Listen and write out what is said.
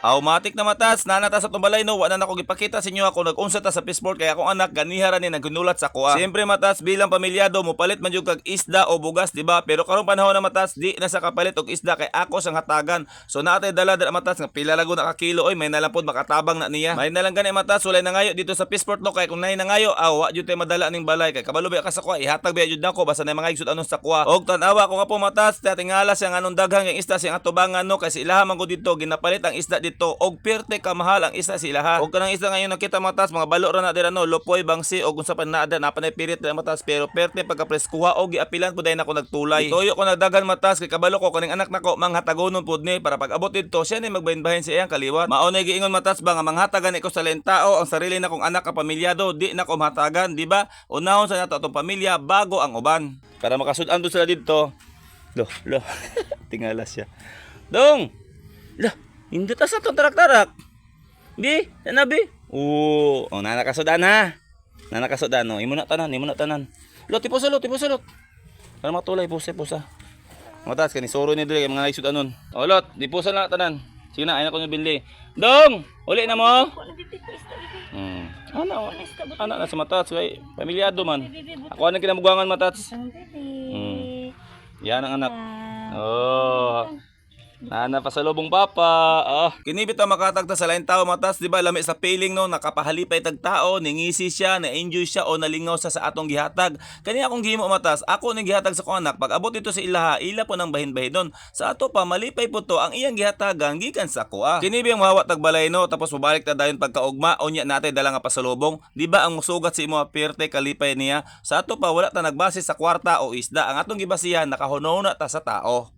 Automatic na, matas, nana ta sa atong balay, no, wala na ako gipakita sa inyo ako nag-unsa ta sa fishport kay akong anak ganiha ra ni naghunulat sa kuha. Siyempre, matas, bilang pamilyado mopalit man jud kag isda o bugas, di ba? Pero karong panahon na, matas, di na sa kapalit og isda kay ako sang hatagan. So naa tay dala dira, matas, nga pila lago na ka kilo oy, may nalang pod makatabang na niya. May nalang gani, matas, walay nangayo dito sa fishport, no, kay kung nay nangayo, aw wa jud tay madala ning balay kay kabalo ba ka sa kuha, ihatag ba jud nako basta nay mga igsud anon sa kuha. Og tan-awa ko nga po, matas, tingala siya nganong daghang ang isda siyang atubangan, no, kay sa ilaha man gud dito ginapalit ang isda dito og pirte ka mahal ang isda sa ilaha. Og kanang isda ngayon nakita, matas, mga balo ra na dira, no, lupoy, bangsi og unsa pa naa da na panay pirit na, matas, pero pirte pagka preskuha og giapilan pud dayon ako nagtulay. Tuyo ko nagdagan, matas, kay kabalo ko kaning anak nako manghatagonon pud ni para pag abot didto siya ni magbahin-bahin sa iyang kaliwat. Mao na giingon, matas ba, nga manghatagan ko sa lain tao, ang sarili na kong anak ka pamilyado di na ko mahatagan, di ba? Unahon sa nato atong pamilya bago ang uban. Para makasud-an do sila didto. Lo, lo. Tingala siya. Dong! Lah, hindi ta sa itong tarak-tarak. Di, sanabi. Oo, oh, nanakasudan ha. Nanakasudan no. Imo na tanan, imo na tanan. Lo, tipo salot, tipo salot. Para matulay pusa, pusa. Matas kani suro ni diri kay mga naisud anon. O lot, di pusa na tanan. Sige na, ay na ko bili. Dong, uli na mo. Ana, ana na sa matats kay pamilyado man. Ako anang kinamugangan, matats. Yan ang anak. Oh. Nana pasalubong papa. Oh. Kini bitaw makatagta sa lain tao, matas, di ba? Lami sa feeling, no, nakapahalipay tag tao, ningisi siya, na-enjoy siya o nalingaw sa atong gihatag. Kani akong gihimo, matas, ako ning gihatag sa akong anak pag abot dito sa ilaha, ila po nang bahin-bahin don. Sa ato pa malipay po to ang iyang gihatagan gikan sa akoa. Kini biyang mahawa tag balay, no, tapos mobalik ta dayon pagkaugma, unya natay dala nga pasalubong, di ba ang musugat sa imo pirte kalipay niya. Sa ato pa wala ta nagbase sa kwarta o isda. Ang atong gibasihan nakahunona ta sa tao.